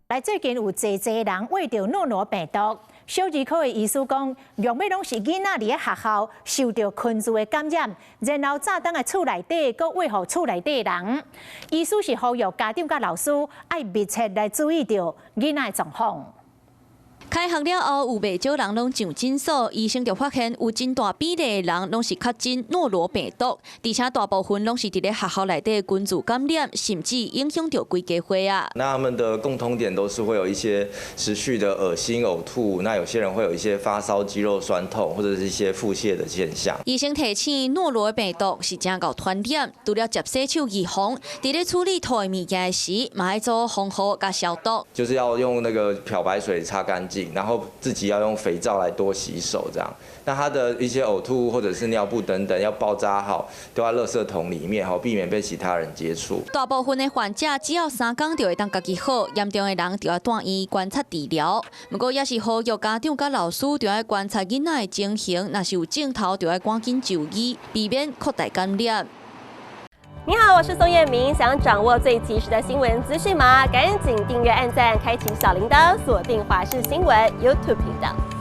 來最近有濟濟人患著諾羅病毒，小兒科的醫師講，若欲攏是囡仔佇咧學校受著昆蛀的感染，然後早轉來厝內底，閣餵予厝內底的人。醫師是呼籲家長佮老師愛密切來注意著囡仔的狀況。開學了後，有袂少人攏上診所，醫生就發現有真大比例的人攏是確診諾羅病毒，而且大部分攏是佇咧學校內底群聚感染，甚至影響著規家伙仔。那他們的共通點都是會有一些持續的噁心、嘔吐，那有些人會有一些發燒、肌肉痠痛，或者是一些腹瀉的現象。醫生提醒，諾羅病毒是誠𠢕傳染，除了捷洗手預防，佇咧處理吐的物件時，嘛愛做防護佮消毒。就是要用那個漂白水擦乾淨，然後自己要用肥皂來多洗手，這樣。那他的一些嘔吐或者是尿布等等，要包紮好，丟在垃圾桶裡面，好避免被其他人接觸。大部分的患者只要3工就會當家己好，嚴重的人就愛住院觀察治療。毋過也是呼籲家長佮老師，就愛觀察囡仔的情形，若是有症頭，就愛趕緊就醫，避免擴大感染。你好，我是宋燕明，想掌握最及時的新聞資訊嗎？趕緊訂閱、按讚、開啟小鈴鐺，鎖定華視新聞 YouTube 頻道。